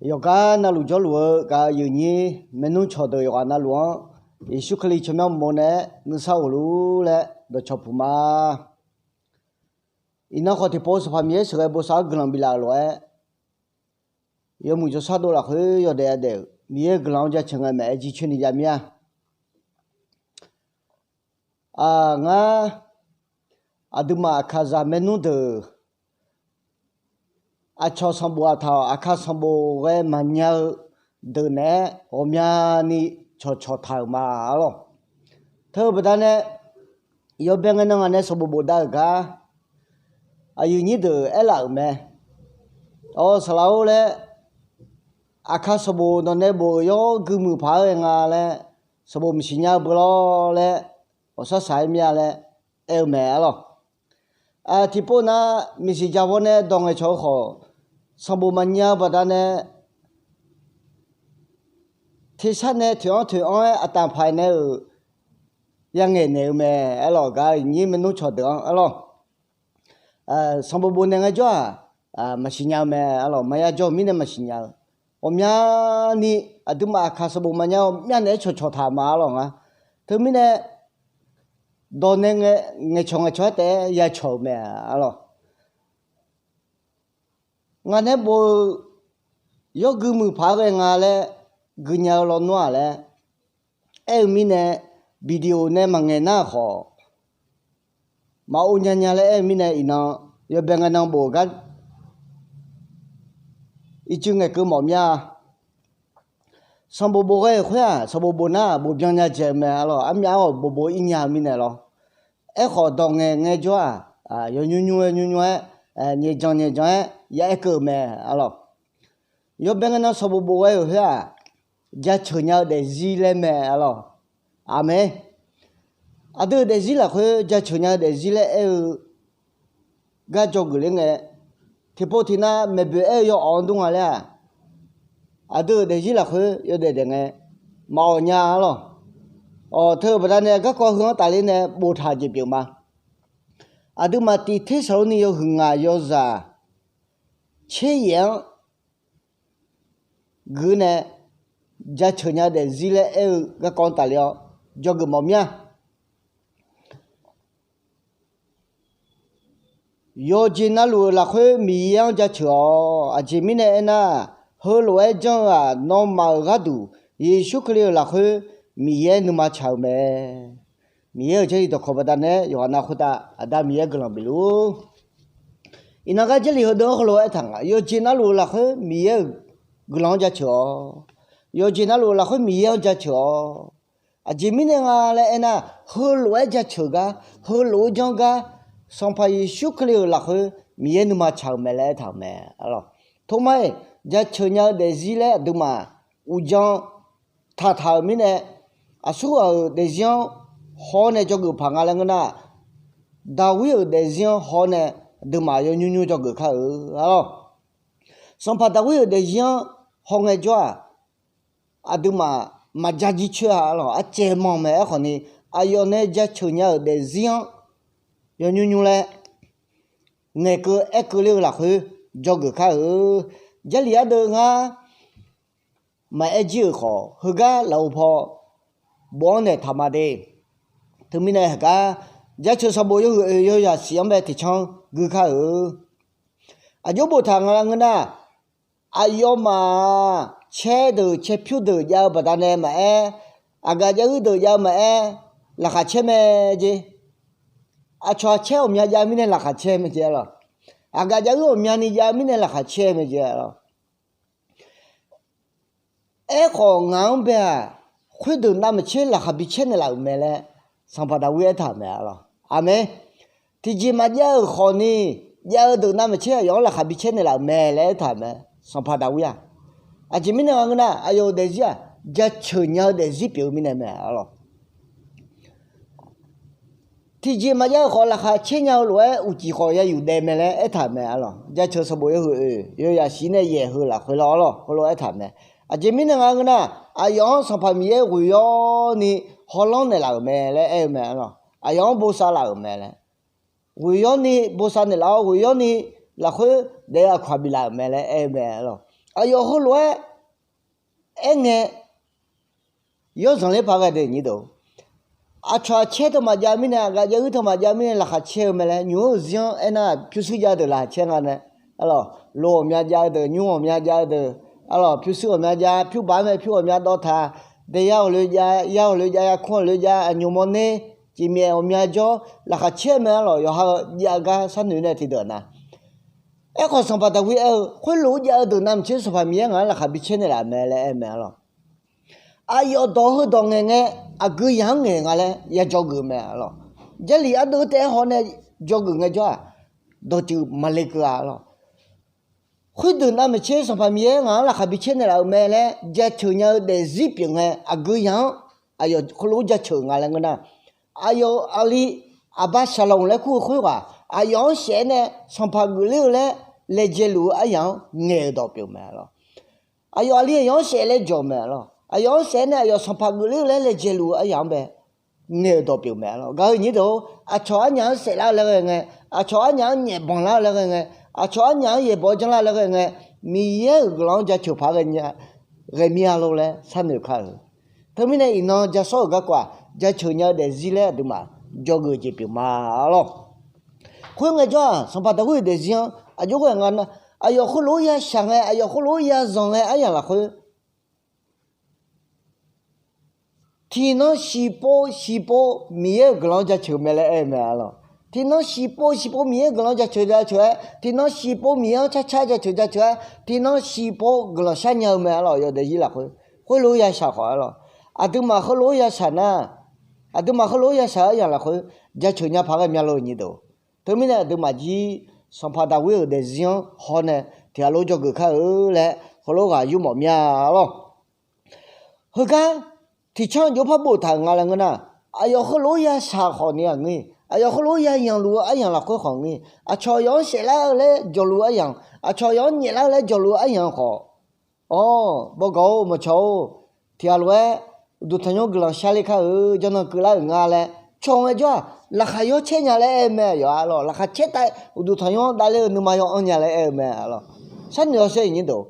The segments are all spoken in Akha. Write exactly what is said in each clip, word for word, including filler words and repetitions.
Yawqgar navluf jawrluf-eu gaq-eu yawqnyir maernmr cawqdeuq yawqghaq navluf-anr, Yeqsur Kali tsawrmyanr uqmov nae-aer nuisar ghofluf laer dawqcawq puq ma. Iqnan khawf tiqpov Sanqpaq Miqyaer sheuqghae bosav-anr guiqlanq biflaf-euq lof-aer, yawmuiq jawrshar dov lafkhoer yawdaef yadaef-euq Miqyaer-euq guiqlanq-anr jaceuq ngae maeq-aer jircoer ni jav mir-a. Ngar aqduimaf aqkaqzaq maernmr deuq, aqcawq sanqbof aqtaq-awq, aqkaq sanqbof ghae maqnya-eu deuq naeq-aer ghawqmyani cawqcawq taq-euq ma arlawq. Teu-eu baqdanae, yawbae ngae nan ngaq nae sanqbof bofdav-euq gar aqyuif nyir deuq aerlaf-euq mae. Awr, saqlaq-or laer, aqkaq sanqbof nawqnae bof-euq yawr guimuiq paq-aer ghae nga laer, sanqbof maqsiq nya-eu beu lawr laer, ghawqshar shaq-aer mir-a laer aer-eu mae arlawq. Tiqpov nar, miqsiq ja bawr nae dawq ngaeqcawq-eu khawf, sanqbof maqnya-eu baqdanae, tersar nae toeq-anr toeq-anr-aer aqtaf paq nae-euq yangaeq naeq-eu mae arlawq. Gaq-eu nyir maernmr cawqdeuq-anr arlawq, sanqbof bof naeq ngaejawr-aq, maqsiq nya-eu mae arlawq. Maqya jawr-euq mirnae maqsiq nya-eu, ghawqmyani aqduimaf aqkaq sanqbof maqnya ghawqmya naeq-aer cawqcawq taq ma arlawq nga. Teumirnae, dawq nae ngae, ngaeqcawq ngaeqcawq-aer taef-aer ya cawq-euq mae arlawq. Ngaq nae bof-eu yawr guimuiq paq-aer ghae nga laer, guinya-eu lawnmr-aq laer aer-eu mirnae, video nae maqngaeq nar-aq khawf, maqov nya nya laer aer-eu mirnae, iqnan yawbae ngae nan bof-eu gar ircuf ngaeqkeuv mawf mir-a. Sanqbof bof ghae-euq khoer-aq, sanqbof bof nar-aq, bof byan nya dzaeq-eu mae arlawq. Armyav-anr-awq bof bof ir nya-eu mirnae lawr. Aerkhawf, dawq ngaeq ngaejawr-aq, yawnymr nymr-aer nymr nymr-aer, nyaeq janq nyaeq janq-aer ya aer keuv-eu mae arlawq. Yawbae ngae nan sanqbof bof ghae-euq khoer-aq, jaceuq nya-eu daefzir laer mae arlawq. Aqmeq. Aqdui-euq daefzir lafkhoer jaceuq nya-eu daefzir laer aer-eu gar dzawgeuf ler ngae, tiqpov tiqnav maeqboeq aer-eu yawawq-anr dur nga laer-aq, aqdui-euq daefzir lafkhoer yawdaef daef ngae maqawq nya arlawq. Awq, teu-eu baqdanae garkawv heu-anr tafler nae boftaq jeq pyeuf ma. Aqduimaf tiq tersaqlor ni yawhuiq ngaq yawzaq tser yaef-anr guiqnae jaceuq nya-eu daefzir laer aer-eu garkawv-anr tafler-awr dzawgeuf mawf mir-a. Yawqjeq navluf-euq lafkhoer Miqyaer-anr jaceuq-awq. Aqjeq mirnae aernar, heulof-aer janr-eu-aq, nawmaf-euq gharduq Yeqsur Kali-euq lafkhoer Miqyaer nuima tsaq-eu mae. Miqyaer-euq Jarlif dawqkawq baqdanae yawqghaq nav khoertav Aqda Miqyaer guiqlanq bif luf-ur. Iqnan gar Jarlif heudeuq-anr heulof-aer aertaq nga, yawqjeq navluf-euq lafkhoer Miqyaer-euq guiqlanq-anr jaceuq-awq. Yawqjeq navluf-euq lafkhoer Miqyaer-anr jaceuq-awq. Aqjeq mirnae nga laer aernar, heulof-aer jaceuq gar, heulof-eu janr gar, Sanqpaq Yeqsur Kali-euq lafkhoer Miqyaer nuima tsaq-euq mae laer aertaq-euq mae. Tomar-iq, jaceuq nya-eu daefzir laer aqduimaf uqdzan taqtaq-euq mirnae, aqsurghaq-euq daefzir-anr haw-awr nae dzawgeuf paq nga laer ngeur nar, Daqwir-euq daefzir-anr haw-awr nae aqduimaf yawnymr nymr dzawgeuf kar-eu arlawq. Sanqpaq Daqwir-euq daefzir-anr haw ngaejawr-aq, aqduimaf maqja jircoer-a arlawq. Aqcaeq manq mae. Aerkhawf ni, aqyawf nae jaceuq nya-euq daefzir-anr yawnymr nymr laer ngaeqkeuv aerkeuv ler-eu lafkhoer dzawgeuf kar-eu. Jarlif ardeuv ngar maqaer jir-euq khawf, heugar lafov paw bof-anr naeqtaq ma de. Teumirnae heugar jaceuq sanqbof yawhuiq oeq yawzaq shif-anr bae tiqcanr gui kar-eu. Aqjox boftaq nga laer ngeur nar, aqyawfmaf-aq, caer deuq caerpyur deuq jav-eu baqdanae maqaer, aqgaf jav uir deuq jav-eu maqaer, laqkhaq caer mae jeq. Aqcawq-aq caer ghawqmya jav mirnae laqkhaq caer mae jeq arlawq. Aqgaf jav uir ghawqmyani jav mirnae laqkhaq caer mae jeq arlawq. Aerkhawf ngaq-anr bae-aq, khoerdeuq navmaqtser laqkhaq bicaer naeqlaf-euq mae laer Sanqpaq Daqwir aertaq-euq mae arlawq. Aqmeq. Tiqjeq maqjav-euq khawfni, jav-eu deuq navmaqtser aqyawf-anr laqkhaq bicaer naeqlaf-euq mae laer aertaq-euq mae. Sanqpaq Daqwir-aq, aqjeq mirnae nga ngeur nar, aqyawf-euq daefzir-aq, jaceuq nya-eu daefzir pyeuf-eu mirnae mae arlawq. Tiqjeq maqjav-eu khawf laqkhaq caer nya-eu lof-aer uqcif khawf ya yuf daev mae laer aertaq-euq mae arlawq. Jaceuq sanqbof yawhuiq oeq yawzaq shif nae yaeq heu lafkhoer lawr arlawq, heulof-aer aertaq-euq mae. Aqjeq mirnae nga ngeur nar, aqyawf-anr Sanqpaq Miqyaer ghoeq-awr ni hawlanr naeqlaf-euq mae laer aer-eu mae arlawq. Aqyawf-anr bosav laf-euq mae laer. Ghoeq-awr ni bosav naeqlaf-awr, ghoeq-awr ni lafkhoer daef-eu aqkawq-aq biflaf-euq mae laer aer-eu mae arlawq. Aqyawf heulof-aer aerngae, yawr zanqler paq ghae deuq nyir deuq, aqcawq aqcaer teumaq jav mirnae, aqgaf jav uir teumaq jav mirnae laqkhaq caer-eu mae laer, nymq-anr-euq zir-anr aernar, pyurshuir jav-eu deuq laqkhaq caer nga nae, arlawq, loq ghawqmya jav-eu deuq, nymr ghawqmya jav-eu deuq, arlawq, pyurshuir ghawqmya jav, pyur baf-anr mae pyur ghawqmya dawv taq, daeyar ghawqloe jav, yar ghawqloe jav, yarkmr ghawqloe jav, aqnymq mawrner, cifmyaef ghawqmya jawr, laqkhaq caer-eu mae arlawq, yawqha-eu jav gar sharnoeq nae tiqdeuq-aq na. Aerkhawf, sanqpaq Daqwir aer-eu, khoerlof-aer jav-eu deuq navmaqtser Sanqpaq Miqyaer ngaq-anr laqkhaq bi caer naeqlaf mae laer aer mae arlawq. Aqyawf dawq heudawq ngaeq ngae, aqgeu yaq-anr ngaeq nga laer ya dzawgeuf mae arlawq. Jarlif ardeuv taef-aer haw nae dzawgeuf ngaejawr-aq, dawqtsuif maqle keuv-a arlawq. Khoerdeuq navmaqtser Sanqpaq Miqyaer ngaq-anr laqkhaq bi caer naeqlaf-euq mae laer jaceuq nya-eu daefzir pyeuf ngae, aqgeu yaq-anr aqyawf heulof-aer jaceuq nga laer ngeur nar, aqyawf aqli Aqbaq Saqlaq laer kur-eu khoerghaq aqyawf-anr saef-aer nae sanqpaq geufler-eu laer laejae luf-eu aryaq-anr ngaeq-euq dawq pyeuf mae arlawq. Aqyawf aqli aqyawf-anr saef laer jawq mae arlawq. Aqyawf-anr saef-aer nae aqyawf sanqpaq geufler-eu laer laejae luf-eu aryaq-anr bae ngaeq-euq dawq pyeuf mae arlawq. Gaq-eu nyir deuq-or, aqcawq arnyaf-anr saeflar-eu laer ghae ngae, aqcawq arnyaf-anr nyaef banqlar-eu laer ghae ngae, aqcawq arnyaf-anr yaeqbawq janrlar-eu laer ghae ngae, Miqyaer-euq guiqlanq-anr jaceuq paq-aer ghae mya lor laer sharnoeq kar-euq. Teumirnae iqnan ja sawr-euq garkawv-aq, jaceuq nya-eu daefzir laer aqduimaf dzawgeuf jeq pyeuf ma arlawq. Khoerngae jawr-aq, sanqpaq Daqwir-euq daefzir-anr aqjox ghae nga nar, aqyawf heulof-aer ya shaq ngae, aqyawf heulof-aer ya zanq ngae aryaq lafkhoer, tiqnan shiqpov shiqpov Miqyaer-euq guiqlanq-anr jaceuq mae laer aer-eu mae arlawq. Tiqnan shiqpov shiqpov Miqyaer-euq guiqlanq-anr jaceuq jaceuq-aer, tiqnan shiqpov Miqyaer-anr carcar jaceuq jaceuq-aer, tiqnan shiqpov guiqlanq shar nya-eu mae arlawq. Yawdaef zir lafkhoer khoerlof-aer ya shaq khawf arlawq. Aqduimaf heulof-aer ya shaq nar, aqduimaf heulof-aer ya shaq-eu aryaq lafkhoer jaceuq nya paq ghae mya lor-eu nyir deuq. Teumirnae aqduimaf jir sanqpaq Daqwir-euq daefzir-anr hawr nae tiqghaq lof dzawgeuf kar-eu laer heulof ghaq yurmawf mya arlawq. Heugar tiqcanr jov par boftaq-euq nga laer ngeur nar, aqyawf heulof-aer ya shaq khawf ni aqngeur, aqyawf heulof-aer ya yanqluf-eu aryaq lafkhoer khawf ngeur, aqcawq aqyawf-anr saeflar-eu laer jawqluf-eu aryaq, aqcawq aqyawf-anr nyaeflar-eu laer jawqluf-eu aryaq khawf, awr, bawgawq-or, maqcawq-or, tiqghaq lof-aer uqduq tanqnymr guiqlanq sharler kar-eu, jannan keuvlar-euq nga laer cawq ngaejawr-aq, laqkhaq yawcaer nya laer aer-eu mae. Yawf arlawq, laqkhaq caer tav-aer uqduq tanqnymr-anr davler-eu nuima yaw-anr nya laer aer-eu mae arlawq. Sharnoeq-awr sher-eu nyir deuq,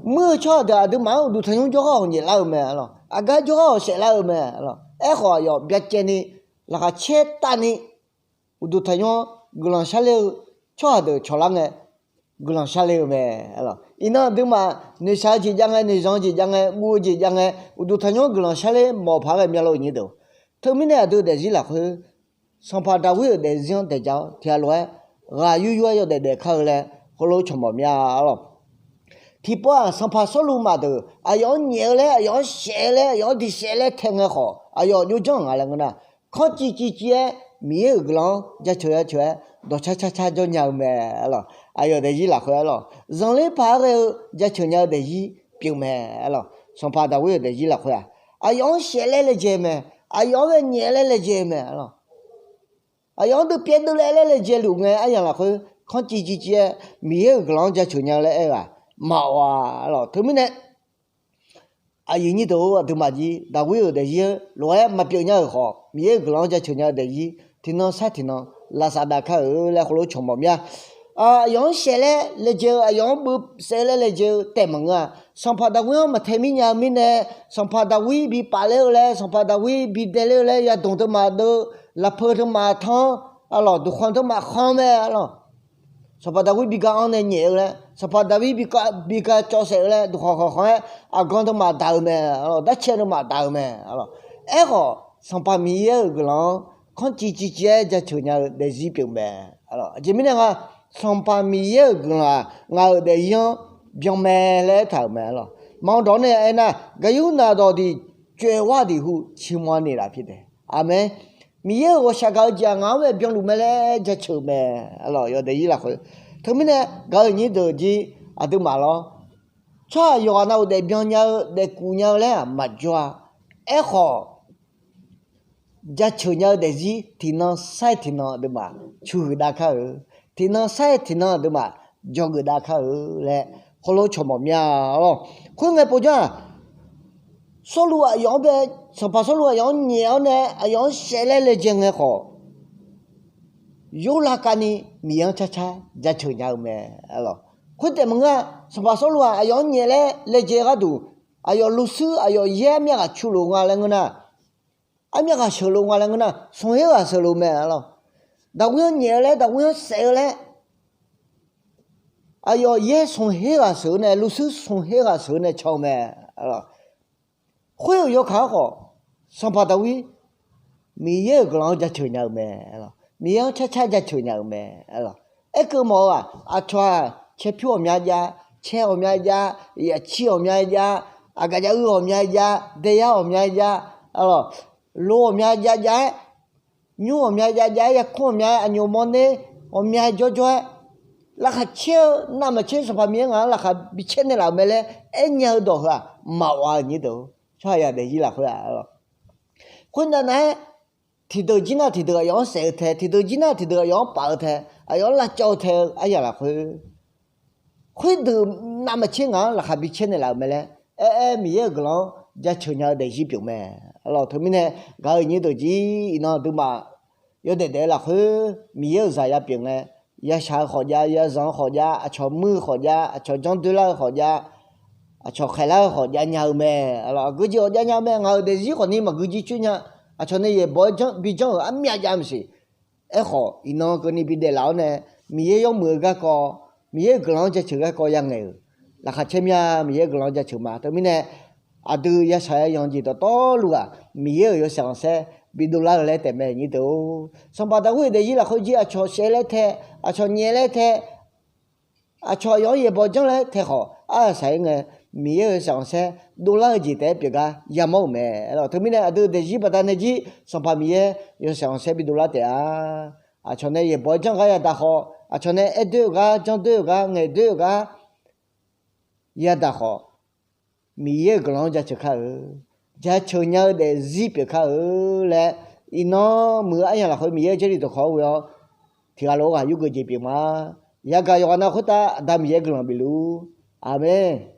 muir-eu tsawrhaq deuq aqduimaf-anr uqduq tanqnymr jawrgar-awq nyaeflar-eu mae arlawq. Aqgar jawrgar-awq saeflar-eu mae arlawq. Aerkhawf, aqyawf byacaevni laqkhaq caer tavni uqduq tanqnymr-anr guiqlanq sharler-eu tsawrhaq deuq cawqlar ngae, guiqlanq sharler-eu mae arlawq. Iqnan aqduimaf noeqshaq-eu jeq jav ngae, noeqzanq-eu jeq jav ngae, guv-eu jeq jav ngae, uqduq tanqnymr-anr guiqlanq sharler mawf paq ghae mya lor-eu nyir deuq. Teumirnae aqdui daefzir lafkhoer sanqpaq Daqwir-euq daefzir-anr daeq ja-awr tiqghaq lof-aer ghaq yur yur-aer yawdaef daef kar-eu laer heulof cawq mawf mya arlawq. Tiqpov-aq, sanqpaq Sawrluv maf deuq aqyawf-anr nyaef-eu laer, aqyawf-anr saef-eu laer, aqyawf-anr diq saef laer tae ngae khawf, aqyawf jov janr-euq nga laer ngeur nar, kanr civ civ civ-aer Miqyaer-euq guiqlanq-anr jaceuq jaceuq-aer dawqcar car car jawr nya-eu mae arlawq. Aqyawf daefzir lafkhoer arlawq, zanqler paq-aer ghae-eu jaceuq nya-eu daefzir pyeuf mae arlawq. Sanqpaq Daqwir-euq daefzir lafkhoer-aq, aqyawf-anr saef laer laejae mae, aqyawf-anr bae nyaef laer laejae mae arlawq. Aqyawf-anr deuv pyaev deuv laer laer laejae luf ngae aryaq lafkhoer kanr civ civ civ-aer Miqyaer-euq guiqlanq-anr jaceuq nya laer aer-eu-aq, maqawq-a arlawq. Teumirnae aqyuif nyir deuq-or, aqduimaf jir Daqwir-euq daefzir lof-aer maqpyeuf nya-euq khawf, Miqyaer-euq guiqlanq-anr jaceuq nya-eu daefzir tiqnan sair tiqnan lavsav dav kar-euq laer heulof cawq mawf mya. Aqyawf-anr saef laer laejae-eu, aqyawf-anr beuv saef laer laejae-eu taef maqngeur-a. Sanqpaq Daqwir-anr maqtae mir nya-eu mirnae, sanqpaq Daqwir bi pafler-eu laer, sanqpaq Daqwir bi daeler-eu laer, yadmq teumaf deuv, lafpeu teumaf tanr, arlawq, duqkhanq teumaf khanr mae arlawq. Sanqpaq Daqwir bi ga-anr nae nyaef-eu laer, sanqpaq Daqwir bi ga cawv saef-eu laer duqkhanq khanq khanq-aer aqgan teumaf daq-eu mae arlawq, darcae teumaf daq-eu mae arlawq. Aerkhawf, Sanqpaq Miqyaer-euq guiqlanq-anr kanr civ civ civ-aer jaceuq nya-eu daefzir pyeuf mae arlawq. Aqjeq mirnae nga, Sanqpaq Miqyaer-euq guiqlanq-aq ngaq-euq daefzir-anr byan mae laer aertaq-euq mae arlawq. Maqanr dawq-anr nae aernar, gaqyur naq dawqdiq coeqwar diq hu ciqmawr ni laf pir tae. Aqmeq. Miqyaer-euq ghawqshaq gaq-eu jeq-aq ngaq-anr bae byanluf mae laer jaceuq mae arlawq. Yawdaef zir lafkhoer, teumirnae gaq-eu nyir deuq jir aqduimaf lawr, tsawrhaq yawqghaq navluf daefbyan nya-eu daefkuf nya-eu laer-aq maqjawr-a. Aerkhawf, jaceuq nya-eu daefzir tiqnan sair tiqnan aqduimaf cuqhuiq dav kar-eu, tiqnan sair tiqnan aqduimaf dzawgeuf dav kar-eu laer heulof cawq mawf mya-awq. Khoerngae povjanr-aq, Sawrluv aqyawf-anr bae, sanqpaq Sawrluv aqyawf-anr nyaef-awr nae aqyawf-anr saef laer laejae ngae khawf, yorlar kavni Miqyaer-anr carcar jaceuq nya-eu mae arlawq. Khoertaef maqngeur-a, sanqpaq Sawrluv-aq aqyawf-anr nyaef laer laejae gharduq, aqyawf luvshuir aqyawf yaer armyav ghaq cu lof nga laer ngeur nar, armyav ghaq sheuq lof nga laer ngeur nar, smq her ghaq sheuq lof mae. Daqghoer-anr nyaef-eu laer, daqghoer-anr saef-eu laer, aqyawf yaer smq her ghaq sheuq-eu nae, luvshuir smq her ghaq sheuq-eu nae can-eu mae. Khoer-euq yawkaq-anr khawf, sanqpaq Daqwir Miqyaer-euq guiqlanq-anr jaceuq nya-eu mae. Miqyaer-anr carcar jaceuq nya-eu mae. Aerkeuv mawf-eu-aq, aqcawq-aq caerpyur ghawqmya jav, caer ghawqmya jav, yaqcir ghawqmya jav, aqgaf jav uir ghawqmya jav, daeyar ghawqmya jav, lo ghawqmya jav jav-aer, nymr ghawqmya jav jav-aer, yarkmr ghawqmya-aer, aqnyoq mawrner ghawqmya jawrjawr-aer, laqkhaq caer-eu navmaqtser Sanqpaq Miqyaer ngaq-anr laqkhaq bi caer naeqlaf-euq mae laer aernya-eu dawq heu-aq, maqawf-a nyir-euq-or. Tsawrhaq yaq daefzir lafkhoer-aq, khoernav nav-aer, tiqdeuq jir nar tiqdeuq aqyawf-anr saef-eu tae, tiqdeuq jir nar tiqdeuq aqyawf-anr paf-eu tae, aqyawf-anr lavcawv-eu tae-eu aryaq lafkhoer, khoerdeuq navmaqtser ngaq-anr laqkhaq bi caer naeqlaf-euq mae laer aer-aer, Miqyaer-euq guiqlanq-anr jaceuq nya-eu daefzir pyeuf mae. Teumirnae, gaq-euq nyir deuq jir iqnan aqduimaf yawdaef daef-eu lafkhoer Miqyaer-euq zaq ya pyeuf ngae, yashaq-eu khawf jav, yazanq-eu khawf jav, aqcawq muir-eu khawf jav, aqcawq janr doerlar-eu khawf jav, aqcawq khaeqlar-eu khawf jav nya-eu mae. Aqgeujeq khawf jav nya-eu mae. Ngaq-euq daefzir khawfni maqgui jir coer nya. Aqcawq nae yaeqbawq-aer janr bi janr-euq armyav jav maqsiq. Aerkhawf, iqnan keuvni bi daeflaf-awr nae, Miqyaer yawmuiq-eu garkawv, Miqyaer-euq guiqlanq-anr jaceuq garkawv ya ngaeq-euq, laqkhaq caer mya Miqyaer-euq guiqlanq-anr jaceuq ma. Teumirnae, aqdui yashaq yayanq jeq dawqtawvluf-aq, Miqyaer-euq yawshaef khanqsaer bidov lar-eu laer taef mae nyir deuq-or. Sanqpaq Daqwir-euq daefzir lafkhoer jir aqcawq saef laer tae, aqcawq nyaef laer tae, aqcawq aqyawf-anr yaeqbawq janr laer tae khawf, arsaq-aer ngae, Miqyaer-euq yawshaef khanqsaer dovlar-eu jeq taef-aer pyeuf gar yamawr-euq mae. Teumirnae aqdui daefzir baqdanae jir Sanqpaq Miqyaer yawshaef khanqsaer bidov lar taef-a. Aqcawq nae yaeqbawq-aer janr gar yadaq khawf, aqcawq nae aer doer-euq gar, janr doer-euq gar, ngaeq doer-euq gar yadaq khawf, Miqyaer-euq guiqlanq-anr jaceuq kar-eu, jaceuq nya-eu daefzir pyeuf kar-eu laer, iqnan muiq-eu aryamq lafkhoer Miqyaer-euq Jarlif dawqkawq-anr ghoe-awr, tiqghaq lof-aer ghaq yurgeuf jeq pyeuf ma. Yagaq yawqghaq nav khoertav Aqda Miqyaer guiqlanq bifluf-ur. Aqmeq.